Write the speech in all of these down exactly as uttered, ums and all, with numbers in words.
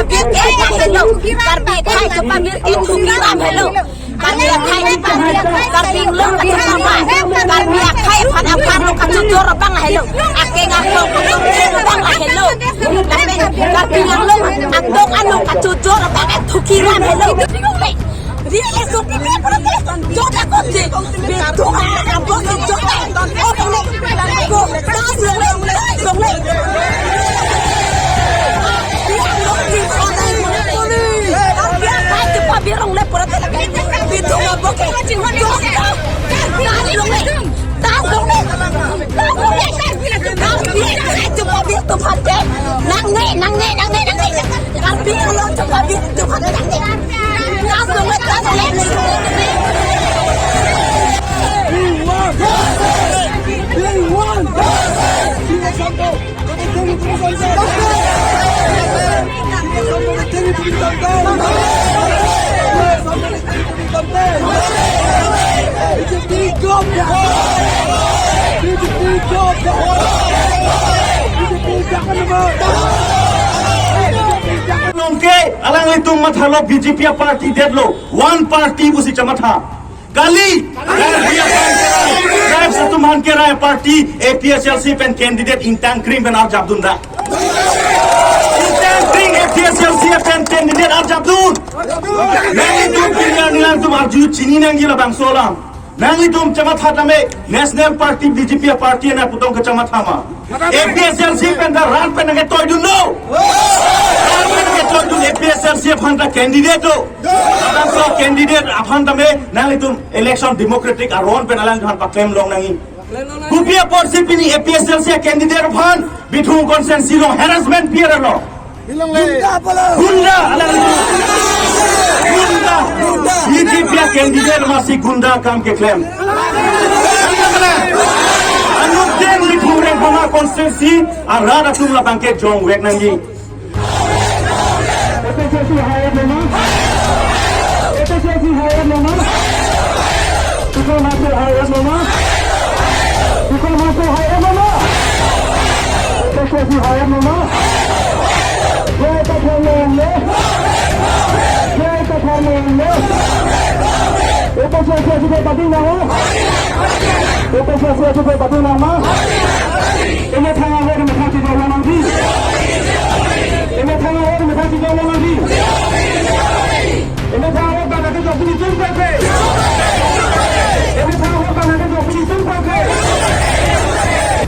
Karbi akhei chepabir ke Thukiram helo. Karbi akhei chepabir, Karbi Anglong kachepamai, Karbi akhei aphan aphan lo kachojor abang helo. Akeng akong kachojor abang helo. Lapen Karbi Anglong adong ano kachojor abang Thukiram helo. Ri S O P P protest jota kotse. Betul, apa sih jota? Oh, boleh. Kok, tas boleh, tas boleh. Nonke, alanglitum mathalo B J P a-party detlo, one party pusi chematha. Kali, Karbi aphan kerai, tribes atum aphan kerai party A P H L C pen candidate ingtangkring pen arjapdun da. Ingtangkring A P H L C pen candidate arjapdun. Nanglitum pini arni nangtum arju chini nangji labangso alam. Nanglitum chematha tame National Party B J P a-party na putong kechematha ma. A P H L C pen ta rat pen nangketoidunlo. Rat pen nangketoidun A P H L C aphan ta candidate lo. Labangso candidate aphan tame nanglitum election democratic aron pen alangliphan paklem long nangji. Kopi apotsi pini A P H L C candidate aphan Bithung constituency along harassment pi-et lo. Gunda, alanglitum. Gunda. B J P a-candidate masi gunda akam keklem. Anuttin Bithung Rengphama constituency arat atum labang ke jongvek nangji. A P H L C hai-et lo ma? A P H L C hai-et lo ma? Tukul Mahasew hai-et lo ma? Tukul Mahasew hai-et lo ma? A P H L C hai-et lo ma? Jai Kathar Meyang le. Jai Kathar Meyang le. A P H L C athe padu nang ma? A P H L C athe padu nang ma? Emethang ahut emethang chejor nangji. Emethang ahut emethang chejor nangji. Emethang ahut bang kejok pini jumpa ke. Emethang ahut bang kejok pini jumpa ke.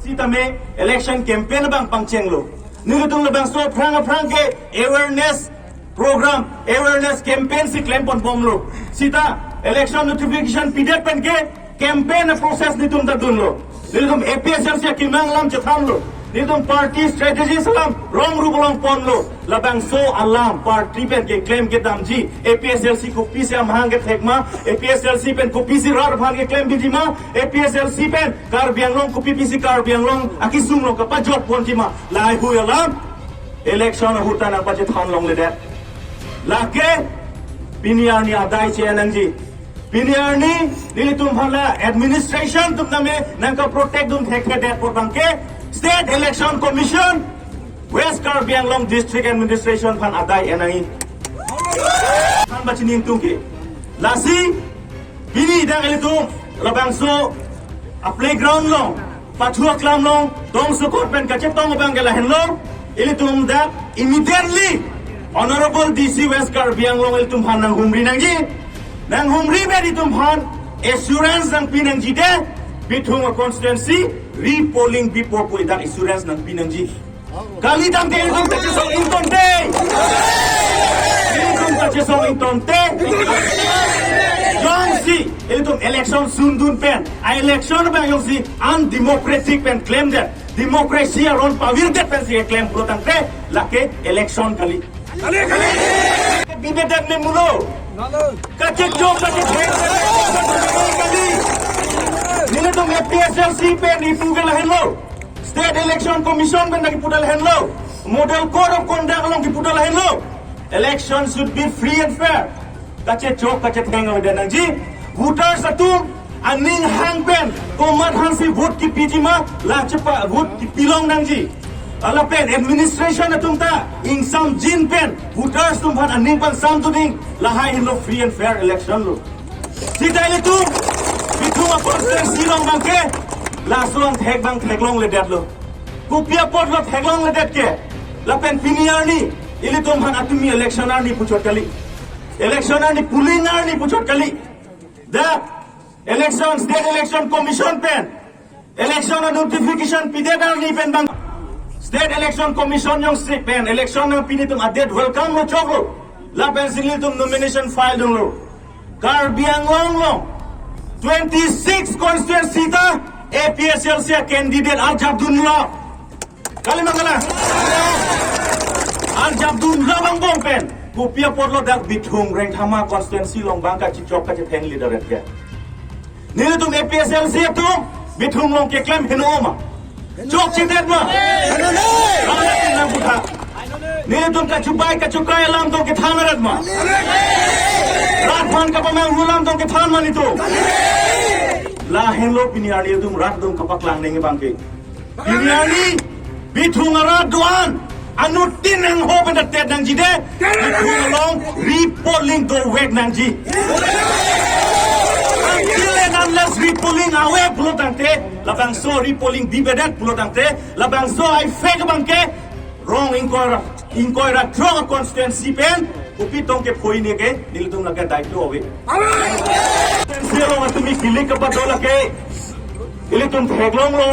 Sitame election campaign abang pangchenglo. Nelitum labangso aphrang aphrang ke awareness program, awareness campaign si klempon bomlo. Sita election notification pidet pen ke campaign a-process nelitum ta dunlo. Nelitum A P H L C akemang alam chethanlo. Nelitum party strategies alam rong rup along ponlo. Labangso alam party pen keklem kedamji, A P H L C kopisi amahang kethek ma, A P H L C pen kopisi rat aphan keklem biji ma, A P H L C pen Karbi Anglong kopi pisi Karbi Anglong akesung along kapajok ponji ma, lahaihui alam election ahut ta nangpachethan longledet. Lake pini arni adai che-en nangji. Pini arni nelitum hala administration atum tame nangkaprotect dun thekthedet apot abang ke State Election Commission, West Karbi Anglong District Administration aphan adai en nangji. Aphan pachini ingtung ke. Lasi pini dak ilitum labangso a-playground along, pathu aklam along tongsokot pen kachetong abang ke lahenlo. Ilitum dak immediately Honorable D C West Karbi Anglong ilitum aphan nanghumri nangji. Nanghumri pen ilitum aphan assurance nangpi nangji de, Bithung a-constituency re-polling bipo pu dak assurance nangpi nangji. Kali tangte ilitum kachesong ingtonte. Ilitum kachesong ingtonte. Jongsi ilitum election sundun pen, a-election abang jongsi undemocratic pen klemdet, democracy aron pavirdet pensi klem pulo tangte, lake election kali. Kali, kali. Bibedet ne mulo. Kachechok, kachechok, kali. Nelitum A P H L C pen ipu ke lahenlo. State Election Commission pen kipu ta lahenlo. Model Code of Conduct along kipu ta lahenlo. Election should be free and fair. Kachechok kachetheng avedet nangji. Voters atum aning hang pen komat hangsi vote kipiji ma, la chepa vote kipilong nangji. Lapen administration atum ta ingsamjin pen voters atum aphan aning pangsam dun-ik, lahai henlo free and fair election lo. Seta ilitum Bithung a-constituency along abangke laso angthek abang theklongledetlo. Kopi apotlo theklongledet ke? Lapen pini arni ilitum aphan atumi election arni puchot kali. Election arni polling arni puchot kali. Dak election, State Election Commission pen election a-notification pidet arni pen abang State Election Commission jongsi pen election nangpi, nelitum a-date welcome lo, choklo. Lapensi nelitum nomination file dunlo. Karbi Anglong along twenty-six constituency ta A P H L C a-candidate arjapdunlo. Kali ma kali? Arjapdunlo angbong pen. Kopi apotlo dak Bithung Rengthama constituency along abang kachechok kachetheng leader ke? Nelitum A P H L C atum Bithung along keklem heno ma? Chokchedet ma? Rale nang putha. Nelitum kachubai kachukai alam tong kethan rat ma? Rat aphan kapamanghu alam tong kethan ma nelitum? Lahenlo pini arni nelitum rat atum kapaklang nangji abangke. Pini arni Bithung arat do-an anuttin nangho pen datet nangji de, Bithung along repolling dovek nangji. Until and unless repolling ave pulo tangte, labangso repolling bibedet pulo tangte, labangso a-effect abangke rong ingkoi ra, ingkoi ra throk a-constituency pen kopi tong kephoi ne ke nelitum lake daitlo ave. Constituency along atumi kilik kapadolak ke ilitum theklonglo,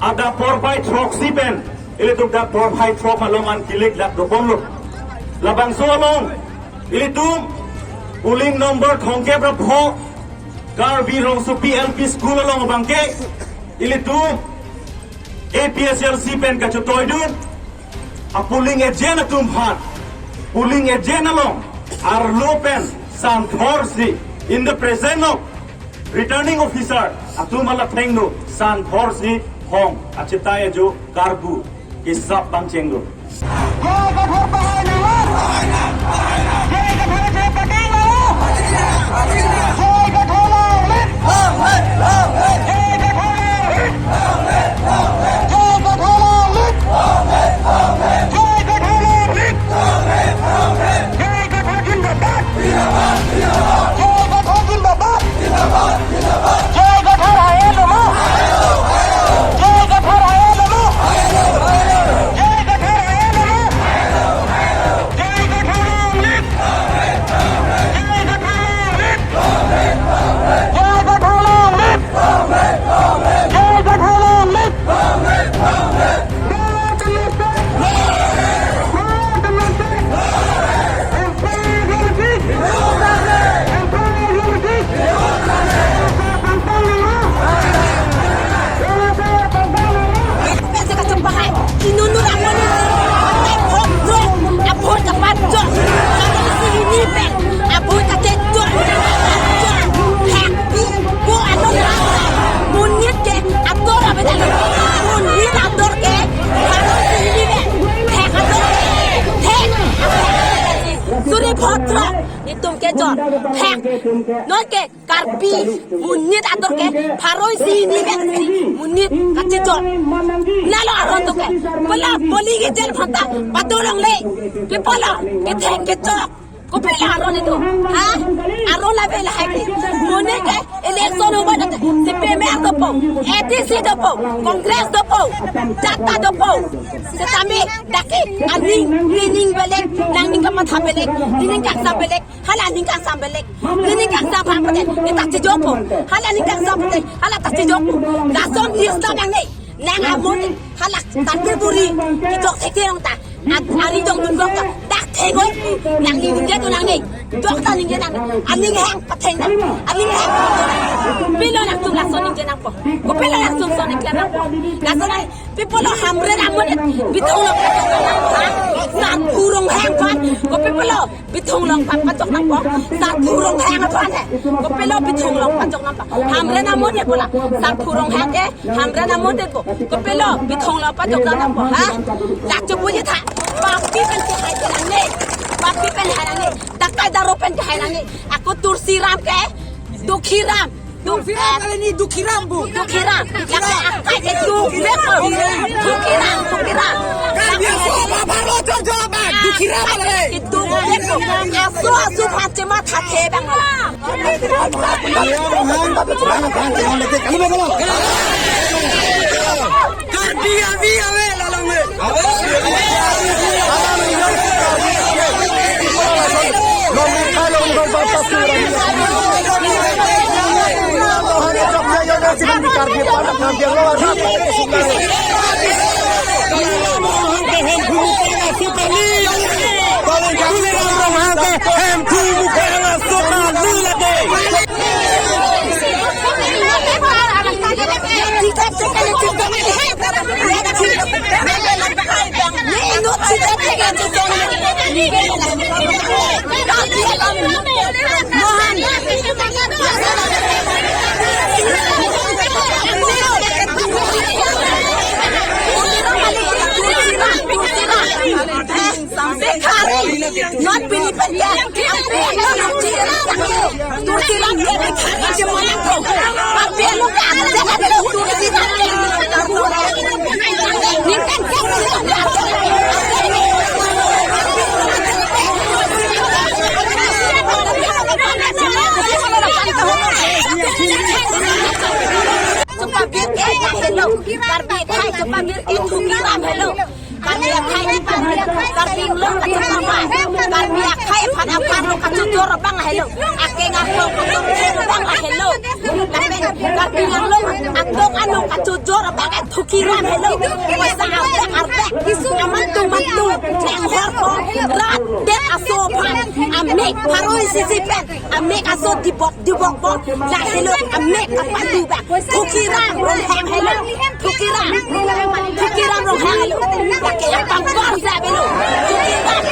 adap porphai throksi pen ilitum dap porphai throk along an kilik lak dobomlo. Labangso along ilitum polling number thomkep ra pho Karbi Rongsopi L P School along abangke ilitum A P H L C pen kachetoidun a-polling agent atum aphan, polling agent along arlo pen santhorsi in the presence of returning officer atum along thengno santhorsi hong achetai ajo karbu kesap pangchenglo. Pensi kachepahai, inunu ramoni, atai phok dro, abhor kapat dro, kami si ini pen, abhor kate dro, dro, happy, bo anon rasa, monit ke, ator abe dalo, monit ator ke, kami si ini pen, hek ator ke, hek, suri phok dro, itum ke dro, hek, non ke, Karbi, monit ator ke, pharo isi hini pen si, monit kachechok. Lalo aron to ke, pala polling agent aphan ta padolongle, pi pala, kethek kechok. Kopilo aron itum, ha? Aron la bela hai ke. Monit ke, election hoba na, C P M dopo, A D C dopo, Congress dopo, Jata dopo. Setame, dak ke, aning, nening belek, nangning kamatha belek, nening kangsam belek. Hala aning kangsam belek. Nening kangsam aphan pute, ne ta chejokpo. Hala aning kangsam pute, hala ta chejokpo. Lason disturb nangne. Nang amon, hala tangke buri. Kejok thekte rong ta. At ari dong dun dong ta. Dak thegoi. Nangning dun dia tu nangne. Dok ta ningje nang. Aning hang patheng nang. Aning hang. Pilo nangtum lason ningje nangpo. Kopilo nangtum son ningje nangpo. Lason ai. Pi pulo Hamren amonit, Bithung along pachok nangpo. Sat Ronghang aphan. Kopi pulo Bithung along pachok nangpo. Sat Ronghang aphan he. Kopilo Bithung along pachok nangpo. Hamren amonit pulo. Sat Ronghang ke Hamren amonit ko. Kopilo Bithung along pachok nangpo. Ha? Dak chepuji tha. Bapti pen si hai nangne. Bapti pen hai nangne. Dak kai daro pen ke hai nangne. Ako Tulsiram ke. Dukhiram. Dukhiram kali ni, Dukhiram bu. Dukhiram. Dukhiram. Yang akai itu beko. Dukhiram, Dukhiram. Karbi aso apharlo chorchor abang. Dukhiram kali. Itu beko. Aso aso pachema thakhe bang. Karbi avi ave lalong le. Not pini pen ke. Tursi lang ke, ke thari je monang ko. Papi lo ka, ada ada tursi lang ke. Ningkan ke. Chepabir ke hello. Karbi akhai chepabir ke Dukhiram hello. Karbi akhai, Karbi akhai, Karbi Anglong kachepabir, Karbi akhai aphan apharlo kachojor abang hello. Akeng arlo kachojor abang hello. Lapen Karbi Anglong atok ano kachojor abang Dukhiram hello. Poisa arbek arbek. Amantu mantu. Nang hor ko rat det aso aphan. Amek pharo isi isi pen. Amek aso dibok dibok bok. La hello amek kapadu bang. Dukhiram Ronghang hello. Dukhiram. Dukhiram Ronghang hello. Lake yang pangkor sa hello. Dukhiram.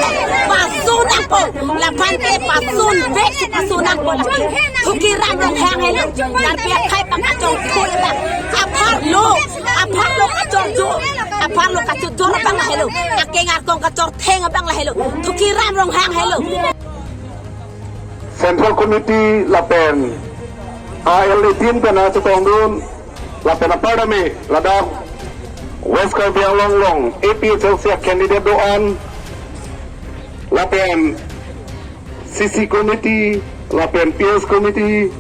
Pasu nangpo. Lapen ke pasu bek si pasu nangpo lake. Dukhiram Ronghang hello. Karbi akhai pangkachong thul ta. Apharlo. Apharlo kachorjo. Apharlo kachojor abang hello. Akeng arkong kachortheng abang la hello. Dukhiram Ronghang hello. Central Committee lapen A L A team pen chetongdun lapen apar tame ladak West Karbi Anglong along A P H L C a candidate do-an lapen C C committee lapen P S committee,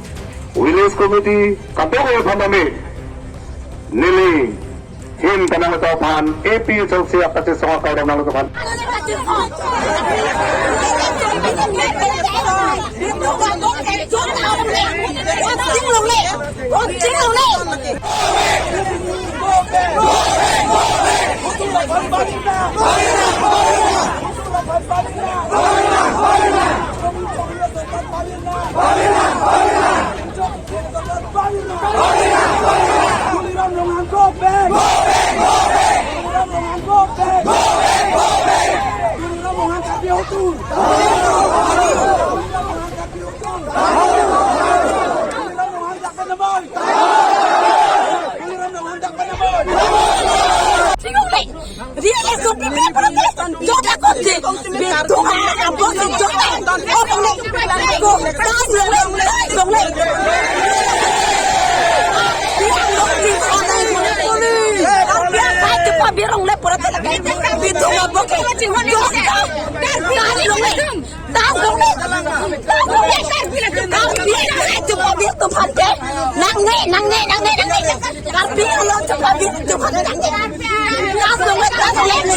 village committee kadokave aphan tame neli ahin penangkok aphan A P H L C a kachesong akardom nangkok aphan. Tuliram Ronghang go back! Go back, go back! Tuliram Ronghang go back! Go back, go back! Tuliram Ronghang kapi hotur! Tuliram Ronghang kapi hotur! Tuliram Ronghang dak pen aboi! Tuliram Ronghang dak pen aboi! Singong le! Real S O P protest jota konje. Betul, apa sih jota? Oh, bang le. Ko, tas bang le, tas bang le. Biar lo di sana, biar cepat biar long le protest lagi. Betul apa ke? Jota. Tas bang le. Tas dong le. Tas dong le. Karbi akhai chepabir aphan ke. Nangne, nangne, nangne, nangne. Karbi Anglong chepabir aphan ke nangne. Tas dong le, tas dong le.